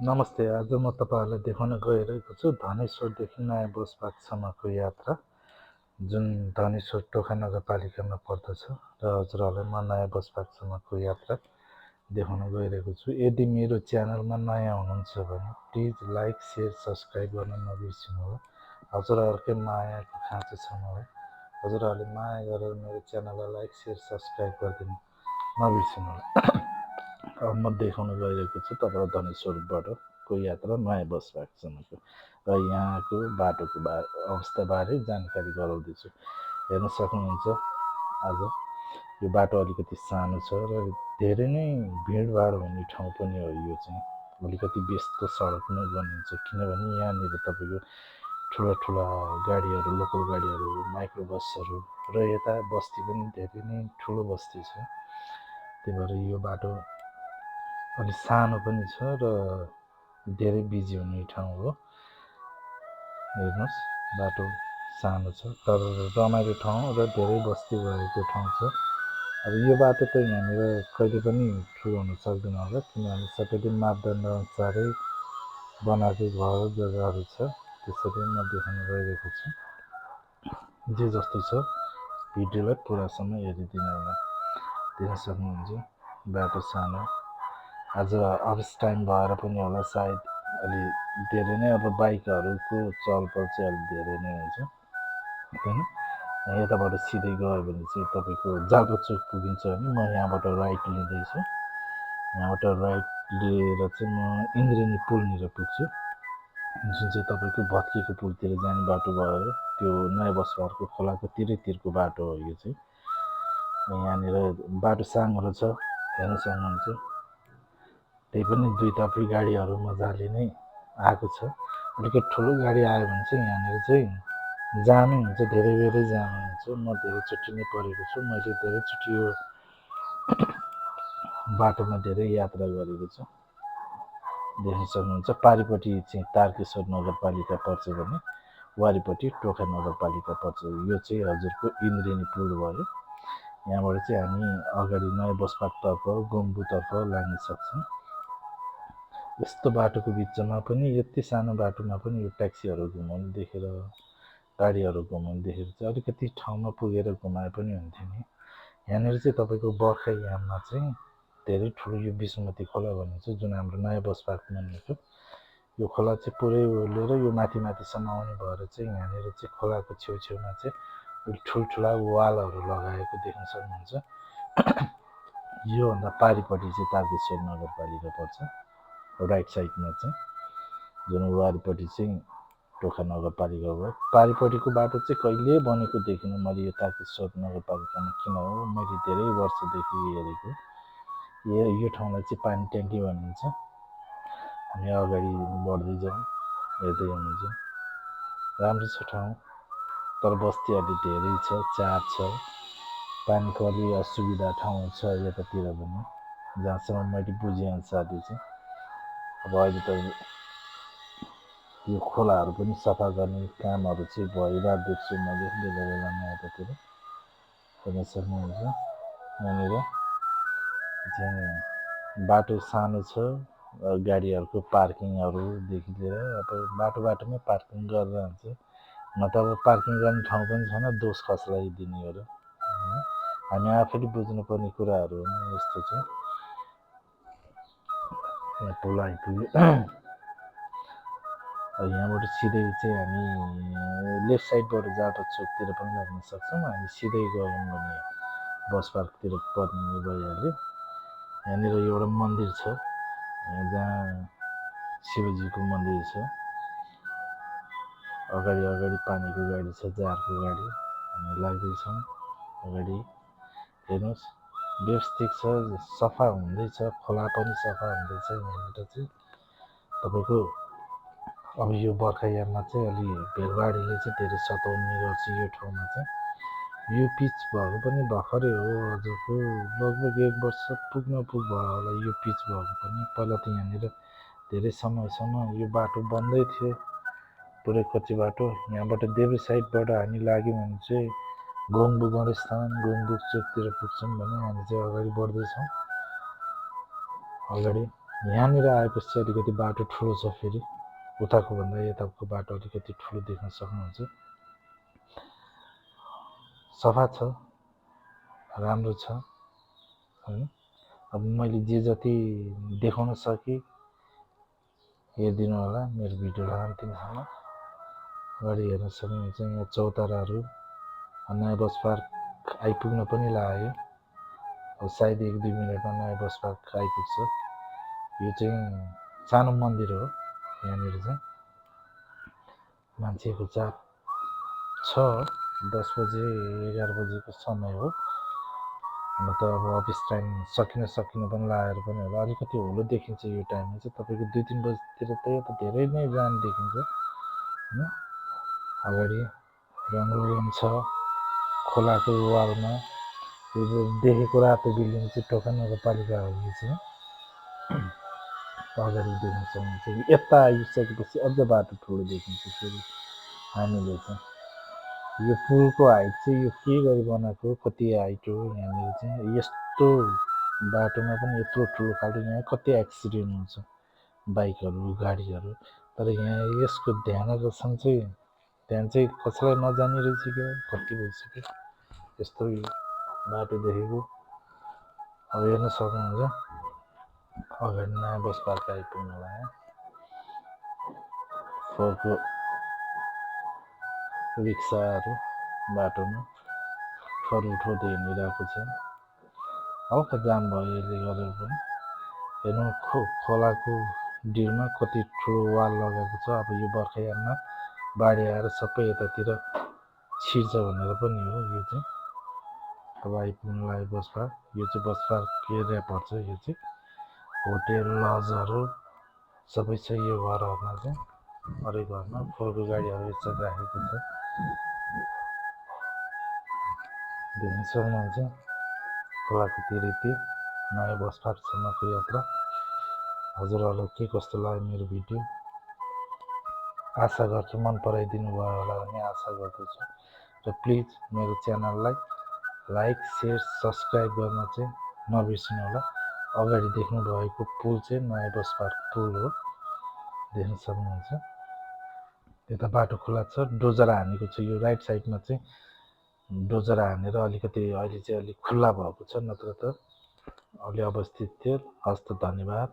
नमस्ते। आज म तपाईँहरूलाई देखाउन गइरहेको छु धनेश्वरदेखि नयाँ बसपाकसम्मको यात्रा, जुन धनेश्वर टोखा नगरपालिकामा पर्दछ र हजुरहरूलाई म नयाँ बसपाकसम्मको यात्रा देखाउन गइरहेको छु। यदि मेरो च्यानलमा नयाँ हुनुहुन्छ भने प्लिज लाइक, सेयर, सब्सक्राइब गर्न नबिर्सिनुहोला। हजुरहरूकै मायाको खाँचो छ मलाई। हजुरहरूले माया गरेर मेरो च्यानललाई लाइक, सेयर, सब्सक्राइब गरिदिनु नबिर्सिनुहोला। अब म देखाउन गइरहेको छु तपाईँलाई धनेश्वरबाटको यात्रा नयाँ बसपाकसम्मको र यहाँको बाटोको अवस्थाबारे जानकारी गराउँदैछु। हेर्न सक्नुहुन्छ आज यो बाटो अलिकति सानो छ र धेरै नै भिडभाड हुने ठाउँ पनि हो। यो चाहिँ अलिकति व्यस्त सडकमै बनिन्छ, किनभने यहाँनिर तपाईँको ठुला गाडीहरू, लोकल गाडीहरू, माइक्रो बसहरू र यता बस्ती पनि धेरै नै ठुलो बस्ती छ। त्यही भएर यो बाटो अलि सानो पनि छ र धेरै बिजी हुने ठाउँ हो। हेर्नुहोस्, बाटो सानो छ तर रमाइलो ठाउँ र धेरै बस्ती भएको ठाउँ छ। अब यो बाटो त यहाँनिर कहिले पनि ठुलो हुन सक्दैन होला, किनभने सबैले मापदण्ड अनुसारै बनाएको घर जग्गाहरू छ। त्यसरी म देखाउन गइरहेको छु। जे जस्तो छ भिडियोलाई पुरासम्म हेरिदिनु होला। देख्न सक्नुहुन्छ बाटो सानो। आज अफिस टाइम भएर पनि होला सायद अलि धेरै नै अब बाइकहरूको चलपल चाहिँ अलिक धेरै नै हुन्छ होइन। यताबाट सिधै गयो भने चाहिँ तपाईँको जाल्पा चोक पुगिन्छ भने म यहाँबाट राइट लिँदैछु। यहाँबाट राइट लिएर चाहिँ म इन्द्रेणी पुलनिर पुग्छु, जुन चाहिँ तपाईँको भत्किएको पुलतिर जाने बाटो भयो। त्यो नयाँ बसपाको खोलाको तिरैतिरको बाटो हो यो चाहिँ। यहाँनिर बाटो साँघुरो छ, हेर्न सक्नुहुन्छ। त्यही पनि दुईतर्फी गाडीहरू मजाले नै आएको छ। अलिकति ठुलो गाडी आयो भने चाहिँ यहाँनिर चाहिँ जामै हुन्छ, धेरै बेरै जाम हुन्छ। म धेरैचोटि नै परेको छु, मैले धेरैचोटि यो बाटोमा धेरै यात्रा गरेको छु। देख्न सक्नुहुन्छ पारिपट्टि चाहिँ तारकेश्वर नगरपालिका पर्छ भने वारिपट्टि टोखा नगरपालिका पर्छ। यो चाहिँ हजुरको इन्द्रेणी पुल भयो। यहाँबाट चाहिँ हामी अगाडि नयाँ बसपाकतर्फ गोम्बुतर्फ लाग्न सक्छौँ। यस्तो बाटोको बिचमा पनि, यति सानो बाटोमा पनि यो ट्याक्सीहरू घुमाउनु देखेर, गाडीहरू घुमाउनु देखेर चाहिँ अलिकति ठाउँमा पुगेर घुमाए पनि हुन्थ्यो नि। यहाँनिर चाहिँ तपाईँको बर्खायाममा चाहिँ धेरै ठुलो यो विष्णुमती खोला भन्ने छ, जुन हाम्रो नयाँ बसपाक बनिएको। यो खोला चाहिँ पुरै ओर्लेर यो माथिसम्म आउने भएर चाहिँ यहाँनिर चाहिँ खोलाको छेउछेउमा चाहिँ ठुल्ठुला वालहरू लगाएको देख्न सक्नुहुन्छ। योभन्दा पारिपट्टि चाहिँ तारकेश्वर नगरपालिका पर्छ, राइट साइडमा चाहिँ, जुन वारिपट्टि चाहिँ टोखा नगरपालिका भयो। पारिपट्टिको बाटो चाहिँ कहिले बनेको देखिनँ मैले यो तारकेश्वर नगरपालिकामा। किन हो, मैले धेरै वर्षदेखि हेरेको। यो ठाउँलाई चाहिँ पानी ट्याङ्की भनिन्छ। हामी अगाडि बढ्दै जाउँ, हेर्दै हुनुहुन्छ। राम्रो छ ठाउँ, तर बस्ती अलि धेरै छ, 4 छ। पानीको अलि असुविधा ठाउँ छ यतातिर पनि, जहाँसम्म मैले बुझेअनुसारले चाहिँ। अब अहिले त यो खोलाहरू पनि सफा गर्ने कामहरू चाहिँ भइरहेको देख्छु मैले बेला बेलामा यतातिर। हेर्न सक्नुहुन्छ यहाँनिर चाहिँ बाटो सानो छ, गाडीहरूको पार्किङहरूदेखि लिएर अब बाटोमै पार्किङ गरेर हुन्छ। न त अब पार्किङ गर्ने ठाउँ पनि छैन, दोष कसलाई दिने हो र। हामी आफैले बुझ्नुपर्ने कुराहरू हो नि। यस्तो चाहिँ यहाँ पुल आइपुग्यो। यहाँबाट सिधै चाहिँ हामी लेफ्ट साइडबाट जाल्पा चोकतिर पनि लाग्न सक्छौँ। हामी सिधै गयौँ भने बस पार्कतिर पर्ने भइहाल्यो। यहाँनिर एउटा मन्दिर छ, जहाँ शिवजीको मन्दिर छ। अगाडि पानीको गाडी छ, जारको गाडी। हामी लाग्दैछौँ अगाडि। हेर्नुहोस्, व्यवस्थित छ, सफा हुँदैछ, खोला पनि सफा हुँदैछ। यहाँनिर चाहिँ तपाईँको अब यो बर्खायाममा चाहिँ अलि भिडभाडले चाहिँ धेरै सताउने गर्छ यो ठाउँमा चाहिँ। यो पिच भएको पनि भर्खरै हो, हजुरको लगभग 1 वर्ष पुग्न पुग भयो होला यो पिच भएको पनि। पहिला त यहाँनिर धेरै समयसम्म यो बाटो बन्दै थियो, पुरै कच्ची बाटो। यहाँबाट देब्रे साइडबाट हामी लाग्यौँ भने चाहिँ गोङबु गणेशस्थान, गोङबु चोकतिर पुग्छौँ भने हामी चाहिँ अगाडि बढ्दैछौँ। अगाडि यहाँनिर आएपछि अलिकति बाटो ठुलो छ, फेरि उताको भन्दा यताको बाटो अलिकति ठुलो देख्न सक्नुहुन्छ। सफा छ, राम्रो छ हैन। अब मैले जे जति देखाउन सकेँ हेरिदिनु होला, मेरो भिडियोलाई अन्तिमसम्म। अगाडि हेर्न सक्नुहुन्छ यहाँ चौताराहरू, नयाँ बस पार्क आइपुग्न पनि लाग्यो। अब सायद 1-2 मिनटमा नयाँ बस पार्क आइपुग्छ। यो चाहिँ सानो मन्दिर हो। यहाँनिर चाहिँ मान्छेको चाप छ। 10 बजे 11 बजेको समय हो, न त अब अफिस टाइम सकिन पनि लागेर पनि होला। अलिकति होलो देखिन्छ यो टाइममा चाहिँ। तपाईँको 2-3 बजीतिर त यो त धेरै नै जाम देखिन्छ हैन। अगाडि रङरोगन छ खोलाको वालमा। यो देखेको रातो बिल्डिङ चाहिँ टोखा नगरपालिका हो। यो चाहिँ अगाडि देख्न सक्नुहुन्छ। यता आइसकेपछि अझ बाटो ठुलो देखिन्छ। फेरि हामीले चाहिँ यो पुलको हाइट चाहिँ यो के गरी बनाएको, कति हाइट हो यहाँनिर चाहिँ। यस्तो बाटोमा पनि यत्रो ठुलो खाल्डो, यहाँ कति एक्सिडेन्ट हुन्छ बाइकहरू गाडीहरू। तर यहाँ यसको ध्यान चाहिँ कसैलाई नजानी रहेछ क्या, कति भइसक्यो यस्तो बाटो देखेको। अब हेर्न सक्नुहुन्छ अगाडि नयाँ बस पार्क आइपुग्नु भयो। फोरको रिक्साहरू बाटोमा फर उठाउँदै हिँडिरहेको छ। हल्का जाम भयो यसले गरेर पनि। हेर्नु खोलाको डिलमा कति ठुलो वाल लगाएको छ। अब यो बर्खायाममा बाढी आएर सबै यतातिर छिर्छ भनेर पनि हो यो चाहिँ। अब आइपुग्नु लाग्यो बस पार्क। यो चाहिँ बस पार्क एरिया पर्छ। यो चाहिँ होटेल लजहरू सबै छ यो घरहरूमा चाहिँ। अरू घरमा फोरको गाडीहरू यसरी राखेको छ, देख्न सक्नुहुन्छ। खोलाको तिरैतिर नयाँ बस पार्कसम्मको यात्रा। हजुरहरूलाई के कस्तो लाग्यो मेरो भिडियो, आशा गर्छु मन पराइदिनु भयो होला भन्ने आशा गर्दछु। र प्लिज मेरो च्यानललाई लाइक सेयर सब्सक्राइब गर्न चाहिँ नबिर्सिनु होला। अगाडि देख्नुभएको पुल चाहिँ नयाँ बस पार्क पुल हो, देख्न सक्नुहुन्छ। यता बाटो खुला छ, डोजर हानेको छ। यो राइट साइडमा चाहिँ डोजर हानेर अलिकति अहिले चाहिँ अलिक खुल्ला भएको छ, नत्र त अहिले अवस्थित थियो। हस्त धन्यवाद।